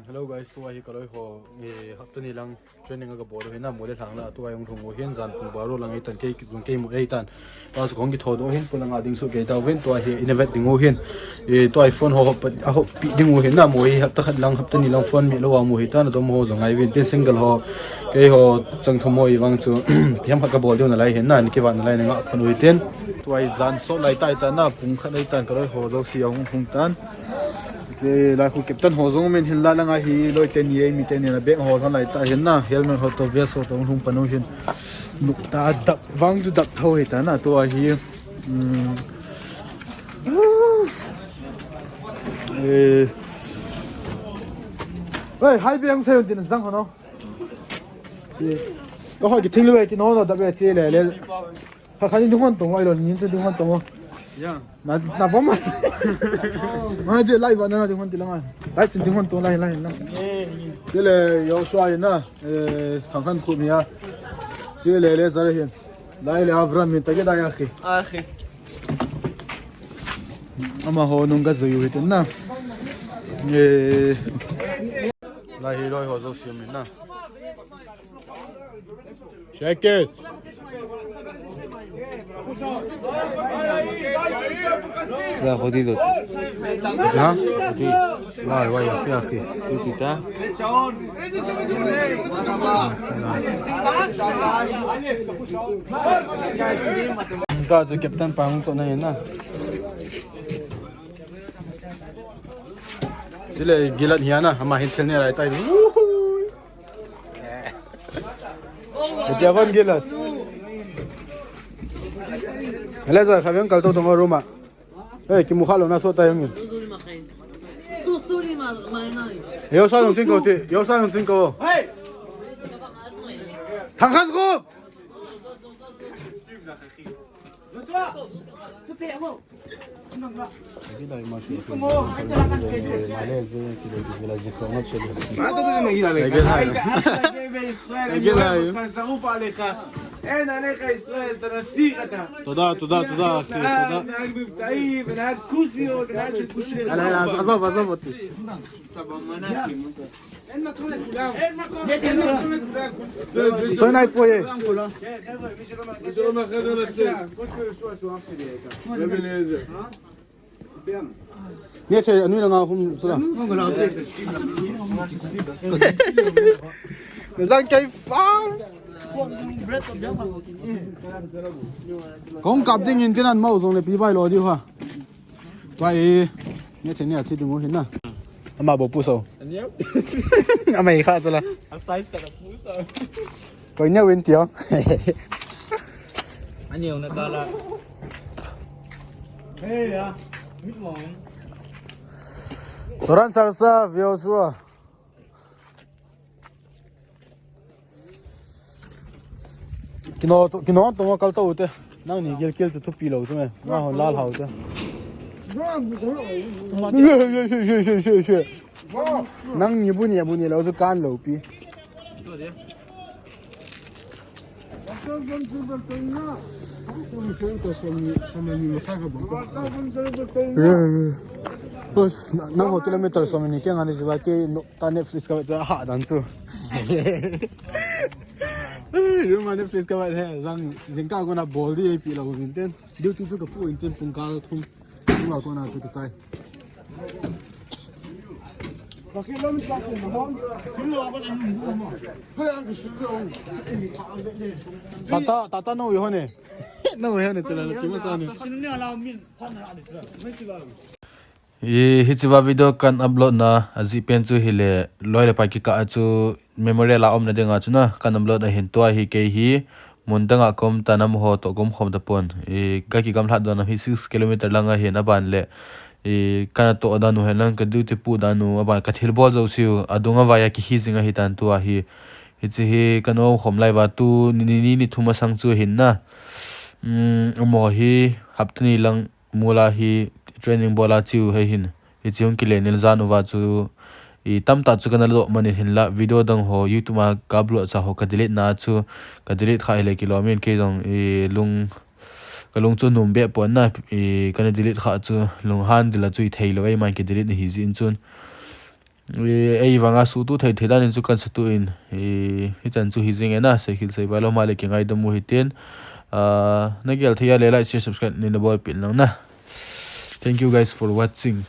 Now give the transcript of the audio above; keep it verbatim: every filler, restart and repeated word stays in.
Hello guys, tua hi kaloi ho, eh, hapta ni lang training a kabol u hin na, mole lang la, tua jong lhung u hin, jan pung baro lang hitan, kei jong kei mu eitan. Tua chu kong kitho doh hin, pulanga ding su kei tau hin, tua hi innovet ding u hin. Eh, tua hi phone ho, ho, a ho pi ding u hin na, mo hi hapta khat lang, hapta ni lang phone mi lo a mu hitan, adom ho jong ngai vin, tin single ho, kei ho, chang thum ho i vang chu, piam khat kabol ding u na lai hin na, ni kivat na lai na nga phone u hitin. Tua hi jan so lai tai tan na, pung khat lai tan, kaloi ho jouse ahung hung tan. Che lai khu captain ho jong min hin la langa hi loi teni ei mi teni na bek ho thon lai ta hin na helmet ho to vest ho to hung panu hin. Nuk ta dap vang chu dap tho hi ta na tua hi. Um, eh, Oi, hai beng se din jang ho no. Che. Ko ho ki thing lu ki no no da be che le le. Kha kha ni ding hon tong ai lo ni chu ding hon tong. Ya. Na na vom. Ma de lai va na ding hon ti la ma. Lai chin ding hon tong lai lai na. Che le yo shwa na. Eh, thang khan khu mi ya. Che le le za re hin. Lai le Avram min ta ke da ya khi. A khi. Ama ho nung ka zui u hitin na. Eh. Lai hi loi ho zo siam min na. Shake it. Ya, jodi to. Ha? Jodi. Vai, vai, así, así. Tú sí está. Entonces, capitán, para un tonel, ¿no? Sile gilat hiana, ama hin thil ne lai tai. Woohoo! Dia van gilat. Eleza, khaviang kal to tong room a. Eh, kimu kha lo na so tai ngin. Yo sa nung sing ko ti, yo sa nung sing ko. Thang khan ko. אין עליך ישראל, אתה נסיך אתה. תודה, תודה, תודה, אחי, תודה. נהג מבצעים ונהג כוסיות ונהג של כוסיות. עזוב, עזוב אותי. אין מקום לכולם. אין מקום לכולם. Soy night boy. Ni che anu na nga hum sula. Zang kai fa. Kong kap ding in tinan mau zong le pi bai lo di ha. Pai. Ni che ni a chi ding u hin na. Ama bo pu so. Ama i kha sula. A size ka pu so. Koi ne win tio. Ani ong na kala. Hey ya. Mit mo. Toran sarsa vio sua. Kino to, kino to kal to te. Nang ni gel kel chu thupi lo chu me. Nga hon lal hau te. Nang ni bu ni bu ni lo chu kan lo pi. Bos, nang ho kilometer so many kya ngani jiba ke no ta Netflix ka cha ha dan chu. Room a Netflix ka ba he jang jing ka ko na bol di pi lo min ten. Duty chu ka pu in ten pung ka thum. Pung ka ko na chu ka chai. Tata, tata no yo ne. No yo ne chala la chima sa ne. I hichiva video kan upload na aji pen chu hile loi le pai kikah a chu memorial a umna dinga chu na kan upload ahin tua hi kei hi mun danga kom ta nam ho to kom khom ta pon. I ka kigamlhat don hi six kilometer lang ahin aban le i kana to dan u hen lang ka duty pu dan u aban ka thil bol jo siu adung avai a kihi jing ahi tan tua hi. Hichi hi ka no khom lai va tu ni ni ni thum a sang chu hin na. Um, amo hi hapta ni lang mula hi training bola chiu hei hin. Hichi hung kile nil jan uva chu i tamta chu kana lo mani hin la video dang ho YouTube a ka upload cha ho ka delete na chu ka delete kha hile kilo min kei dong i lung ka lung chu num be pon na i kana delete kha chu lung han dila chu i thei lo ei man ki delete ni hi jin chun. Ei vanga suhtuh thei thei danin chu kan satuh in, hichan chu hi jing e na, seikhel seivai lou ma le kingaidam u hitin. Nagel thei a le like, share, subscribe neina bolpeh in lang na. Thank you guys for watching.